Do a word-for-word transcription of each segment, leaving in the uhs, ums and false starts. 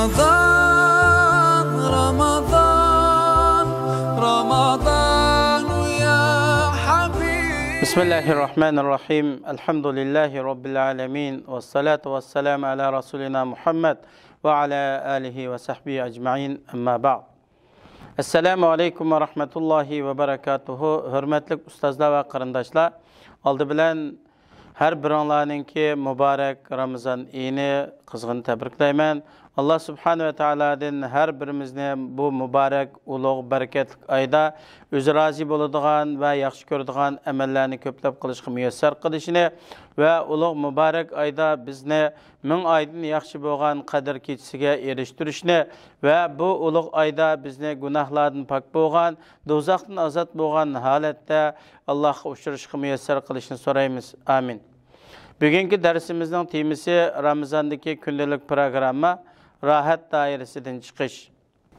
رمضان، رمضان، رمضان يا حبيب. بسم الله الرحمن الرحيم. الحمد لله رب العالمين. والصلاة والسلام على رسولنا محمد وعلى آله وصحبه أجمعين. أما بعد. ئەسسالامۇ ئەلەيكۇم ۋە رەھمەتۇللاھى ۋە بەرەكاتۇھۇ. ھۆرمەتلىك ئۇستازلار ۋە قېرىنداشلار، ئالدى بىلەن ھەر بىرىڭلارنىڭكى مۇبارەك رامىزان ئېيىنى قىزغىن تەبرىكلەيمەن. ئاللا سۇبھانەھۇ ۋە تائالادىن ھەر بىرىمىزنى بۇ مۇبارەك، ئۇلۇغ، بەرىكەتلىك ئايدا ئۆزى رازى بولىدىغان ۋە ياخشى كۆرىدىغان ئەمەللەرنى كۆپلەپ قىلىشقا مۇيەسسەر قىلىشىنى ۋە ئۇلۇغ مۇبارەك ئايدا بىزنى مىڭ ئايدىن ياخشى بولغان قەدىر كېچىسىگە ئېرىشتۈرۈشنى ۋە بۇ ئۇلۇغ ئايدا بىزنى گۇناھلاردىن پاك بولغان، دوزاختىن ئازاد بولغان ھالەتتە ئاللاھقا ئۇچرىشىشقا مۇيەسسەر قىلىشنى سورايمىز. ئامىن. بۈگۈنكى دەرسىمىزنىڭ تېمىسى رامىزاندىكى كۈندىلىك پروگرامما، راھەت دائىرىسىدىن چىقىش.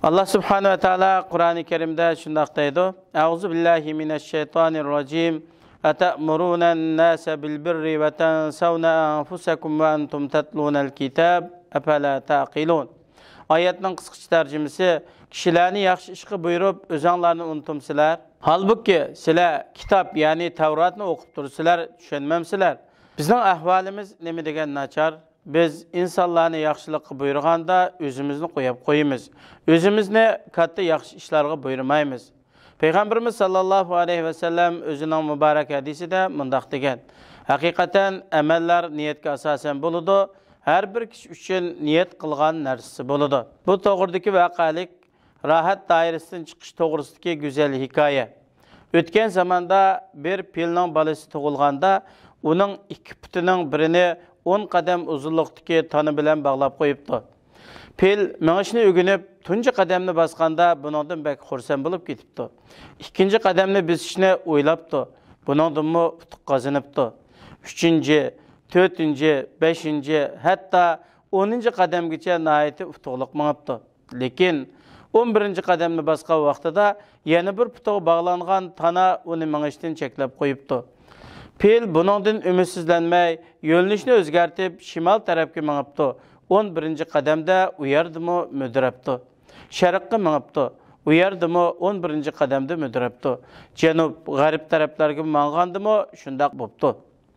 ئاللا سۇبھانەھۇ ۋە تائالا قۇرئانى كەرىمدە شۇنداق دەيدۇ: أعوذ بالله من الشيطان الرجيم. أتأمرون الناس بالبر وتنسون أنفسكم وأنتم تتلون الكتاب أفلا تعقلون. ئايەتنىڭ قىسقىچە تەرجىمىسى: كىشىلەرنى ياخشى ئىشقا بۇيرۇپ، ئۆزۈڭلارنى ئۇنتۇمسىلەر؟ ھالبۇكى، سىلەر كىتاب، يەنى تەۋراتنى ئوقۇپ تۇرسىلەر، چۈشەنمەمسىلەر؟ بىزنىڭ ئەھۋالىمىز نېمە دېگەن ناچار! بىز ئىنسانلارنى ياخشىلىققا بۇيرۇغاندا، ئۆزىمىزنى قويۇپ قويىمىز. ئۆزىمىزنى كاتتا ياخشى ئىشلارغا بۇيرۇمايمىز. پەيغەمبىرىمىز ساللاللاھۇ ئەلەيھى ۋەسەللەم ئۆزىنىڭ مۇبارەك ھەدىسىدە مۇنداق دېگەن: ھەقىقەتەن ئەمەللەر نىيەتكە ئاساسەن بولىدۇ، ھەر بىر كىشى ئۈچۈن نىيەت قىلغان نەرسىسى بولىدۇ. بۇ توغرىدىكى ۋەقەلىك راھەت دائىرىسىدىن چىقىش توغرىسىدىكى گۈزەل ھېكايە. ئۆتكەن زاماندا بىر پىلنىڭ بالىسى تۇغۇلغاندا، ئۇنىڭ ئىككى پۇتىنىڭ بىرىنى ئون قەدەم ئۇزۇنلۇقتىكى تانا بىلەن باغلاپ قويۇپتۇ. پىل مېڭىشنى ئۆگىنىپ، تۇنجى قەدەمنى باسقاندا، بۇنىڭدىن بەك خۇرسەن بولۇپ كېتىپتۇ. ئىككىنچى قەدەمنى بېسىشنى ئويلاپتۇ. بۇنىڭدىنمۇ ئۇتۇق قازىنىپتۇ. ئۈچىنچى، تۆتىنچى، بەشىنچى، ھەتتا ئونىنچى قەدەمگىچە ناھايىتى ئۇتۇقلۇق مېڭىپتۇ. لېكىن ئون بىرىنچى قەدەمنى باسقان ۋاقتىدا يەنە بىر پۇتىغا باغلانغان تانا ئۇنى مېڭىشتىن چەكلەپ قويۇپتۇ. پىل بۇنىڭدىن ئۈمىدسىزلەنمەي، يۆنىلىشنى ئۆزگەرتىپ، شىمال تەرەپكە مېڭىپتۇ. ئون بىرىنچى قەدەمدە ئۇ يەردىمۇ مۈدۈرەپتۇ. شەرققە مېڭىپتۇ. ئۇ يەردىمۇ ئون بىرىنچى قەدەمدە مۈدۈرەپتۇ. جەنۇب، غەرب تەرەپلەرگە ماڭغاندىمۇ شۇنداق بوپتۇ.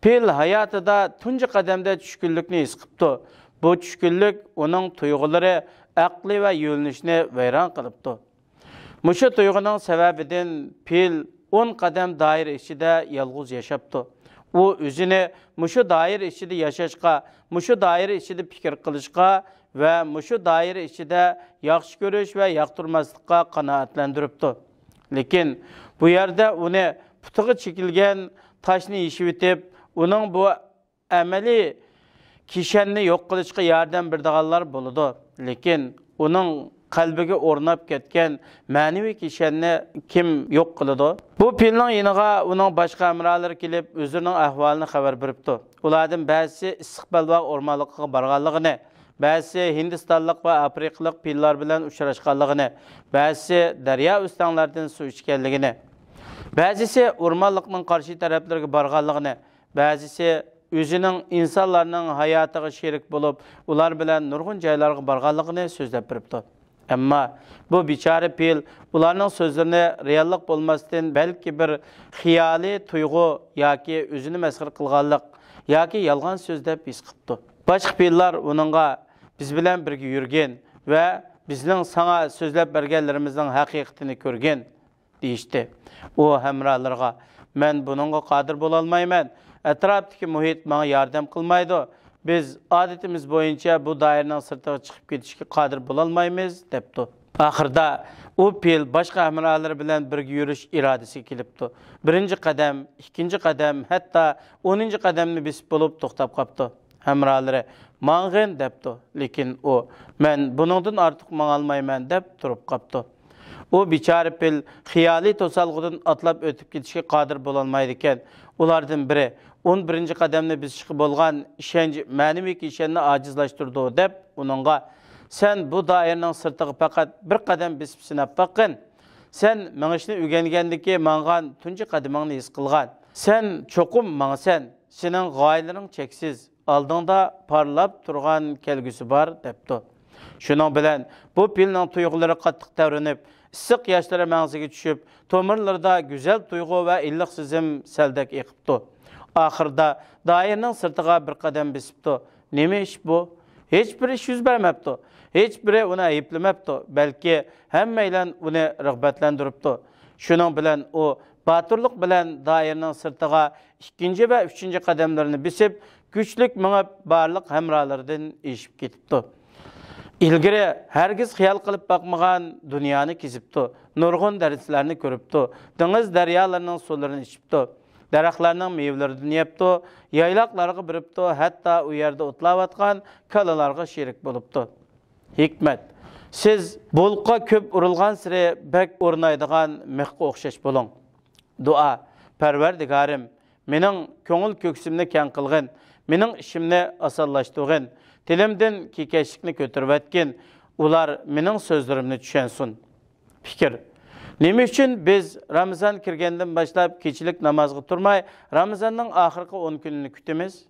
پىل ھاياتىدا تۇنجى قەدەمدە چۈشكۈنلۈكنى ھېس قىپتۇ. بۇ چۈشكۈنلۈك ئۇنىڭ تۇيغۇلىرى، ئەقلى ۋە يۆنىلىشىنى ۋەيران قىلىپتۇ. مۇشۇ تۇيغۇنىڭ سەۋەبىدىن پىل ئون قەدەم دائىرە ئىچىدە يالغۇز ياشاپتۇ. ئۇ ئۆزىنى مۇشۇ دائىرە ئىچىدە ياشاشقا، مۇشۇ دائىرە ئىچىدە پىكىر قىلىشقا ۋە مۇشۇ دائىرە ئىچىدە ياخشى كۆرۈش ۋە ياقتۇرماسلىققا قانائەتلەندۈرۈپتۇ. لېكىن بۇ يەردە ئۇنى پۇتىغا چېكىلگەن تاشنى يېشىۋېتىپ، ئۇنىڭ بۇ ئەمەلىي كىشەننى يوق قىلىشقا ياردەم بېرىدىغانلار بولىدۇ. لېكىن ئۇنىڭ قەلبىگە ئورناپ كەتكەن مەنىۋى كىشەننى كىم يوق قىلىدۇ؟ بۇ پىلنىڭ يېنىغا ئۇنىڭ باشقا ھەمراھلىرى كېلىپ، ئۆزلىرىنىڭ ئەھۋالىنى خەۋەر بېرىپتۇ. ئۇلاردىن بەزىسى ئىسسىق بەلباغ ئورمانلىقىغا بارغانلىقىنى، بەزىسى ھىندىستانلىق ۋە ئافرىقىلىق پىللار بىلەن ئۇچراشقانلىقىنى، بەزىسى دەريا ئۆستەڭلەردىن سۇ ئىچكەنلىكىنى، بەزىسى ئورمانلىقنىڭ قارشى تەرەپلىرىگە بارغانلىقىنى، بەزىسى ئۆزىنىڭ ئىنسانلارنىڭ ھاياتىغا شېرىك بولۇپ، ئۇلار بىلەن نۇرغۇن جايلارغا بارغانلىقىنى سۆزلەپ بېرىپتۇ. ئەمما بۇ بىچارە پىل ئۇلارنىڭ سۆزلىرىنى رېئاللىق بولماستىن، بەلكى بىر خىيالىي تۇيغۇ ياكى ئۆزىنى مەسخىرە قىلغانلىق ياكى يالغان سۆز دەپ ھېس قىپتۇ. باشقا پىللار ئۇنىڭغا: «بىز بىلەن بىرگە يۈرگىن ۋە بىزنىڭ ساڭا سۆزلەپ بەرگەنلىرىمىزنىڭ ھەقىقىتىنى كۆرگىن» دېيىشتى. ئۇ ھەمراھلىرىغا: «مەن بۇنىڭغا قادىر بولالمايمەن. ئەتراپتىكى مۇھىت ماڭا ياردەم قىلمايدۇ. بىز ئادىتىمىز بويىچە بۇ دائىرىنىڭ سىرتىغا چىقىپ كېتىشكە قادىر بولالمايمىز» دەپتۇ. ئاخىرىدا ئۇ پىل باشقا ھەمراھلىرى بىلەن بىرگە يۈرۈش ئىرادىسىگە كېلىپتۇ. بىرىنچى قەدەم، ئىككىنچى قەدەم، ھەتتا ئونىنچى قەدەمنى بېسىپ بولۇپ توختاپ قاپتۇ. ھەمراھلىرى: «ماڭغىن» دەپتۇ. لېكىن ئۇ: «مەن بۇنىڭدىن ئارتۇق ماڭالمايمەن» دەپ تۇرۇپ قاپتۇ. ئۇ بىچارە پىل خىيالىي توسالغۇدىن ئاتلاپ ئۆتۈپ كېتىشكە قادىر بولالمايدىكەن. ئۇلاردىن بىرى ئون بىرىنچى قەدەمنى بېسىشقا بولغان ئىشەنچ مەنىۋى كىشەننى ئاجىزلاشتۇرىدۇ دەپ ئۇنىڭغا: «سەن بۇ دائىرىنىڭ سىرتىغا پەقەت بىر قەدەم بېسىپ سىناپ باققىن. سەن مېڭىشنى ئۆگەنگەندىكى ماڭغان تۇنجى قەدىمىڭنى ھېس قىلغان. سەن چوقۇم ماڭىسەن. سېنىڭ غايىلىرىڭ چەكسىز. ئالدىڭدا پارلاپ تۇرغان كەلگۈسى بار» دەپتۇ. شۇنىڭ بىلەن بۇ پىلنىڭ تۇيغۇلىرى قاتتىق تەۋرىنىپ، ئىسسىق ياشلىرى مەڭزىگە چۈشۈپ، تومۇرلىرىدا گۈزەل تۇيغۇ ۋە ئىللىق سېزىم سەلدەك ئېقىپتۇ. ئاخىرىدا دائىرىنىڭ سىرتىغا بىر قەدەم بېسىپتۇ. نېمە ئىش بۇ؟ ھېچ بىر ئىش يۈز بەرمەپتۇ. ھېچ بىرى ئۇنى ئەيىبلىمەپتۇ، بەلكى ھەممەيلەن ئۇنى رىغبەتلەندۈرۈپتۇ. شۇنىڭ بىلەن ئۇ باتۇرلۇق بىلەن دائىرىنىڭ سىرتىغا ئىككىنچى ۋە ئۈچىنچى قەدەملىرىنى بېسىپ، كۈچلۈك مېڭىپ، بارلىق ھەمراھلىرىدىن ئېشىپ كېتىپتۇ. ئىلگىرى ھەرگىز خىيال قىلىپ باقمىغان دۇنيانى كېزىپتۇ. نۇرغۇن دەرسلەرنى كۆرۈپتۇ. دېڭىز دەريالارنىڭ سۇلىرىنى ئىچىپتۇ. دەرەخلەرنىڭ مېۋىلىرىدىن يەپتۇ. يايلاقلارغا بېرىپتۇ. ھەتتا ئۇ يەردە ئوتلاۋاتقان كالىلارغا شېرىك بولۇپتۇ. ھېكمەت. سىز بولقا كۆپ ئۇرۇلغانسېرى بەك ئورنايدىغان مىخقا ئوخشاش بولۇڭ. دۇئا. پەرۋەردىگارىم، مېنىڭ كۆڭۈل كۆكسۈمنى كەڭ قىلغىن، مېنىڭ ئىشىمنى ئاسانلاشتۇرغىن، تىلىمدىن كېكەچلىكنى كۆتۈرۈۋەتكىن، ئۇلار مېنىڭ سۆزلىرىمنى چۈشەنسۇن. پىكىر. نېمە ئۈچۈن بىز رامىزان كىرگەندىن باشلاپ كېچىلىك نامازغا تۇرماي، رامىزاننىڭ ئاخىرقى ئون كۈنىنى كۈتىمىز؟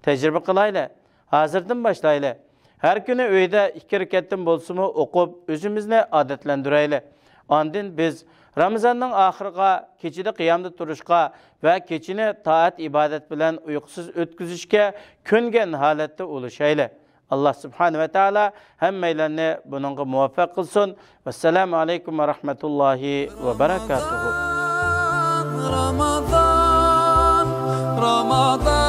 تەجرىبە قىلايلى. ھازىردىن باشلايلى. ھەر كۈنى ئۆيدە ئىككى رەكەتتىن بولسىمۇ ئوقۇپ، ئۆزىمىزنى ئادەتلەندۈرەيلى. ئاندىن بىز رامىزاننىڭ ئاخىرىغا كېچىدە قىيامدا تۇرۇشقا ۋە كېچىنى تائەت-ئىبادەت بىلەن ئۇيقۇسىز ئۆتكۈزۈشكە كۆنگەن ھالەتتە ئۇلىشايلى. ئاللا سۇبھانە ۋە تائالا ھەممەيلەننى بۇنىڭغا مۇۋەپپەق قىلسۇن. ۋەسسالامۇ ئەلەيكۇم ۋە رەھمەتۇللاھى ۋە بەرەكاتۇھۇ. رامازان، رامازان.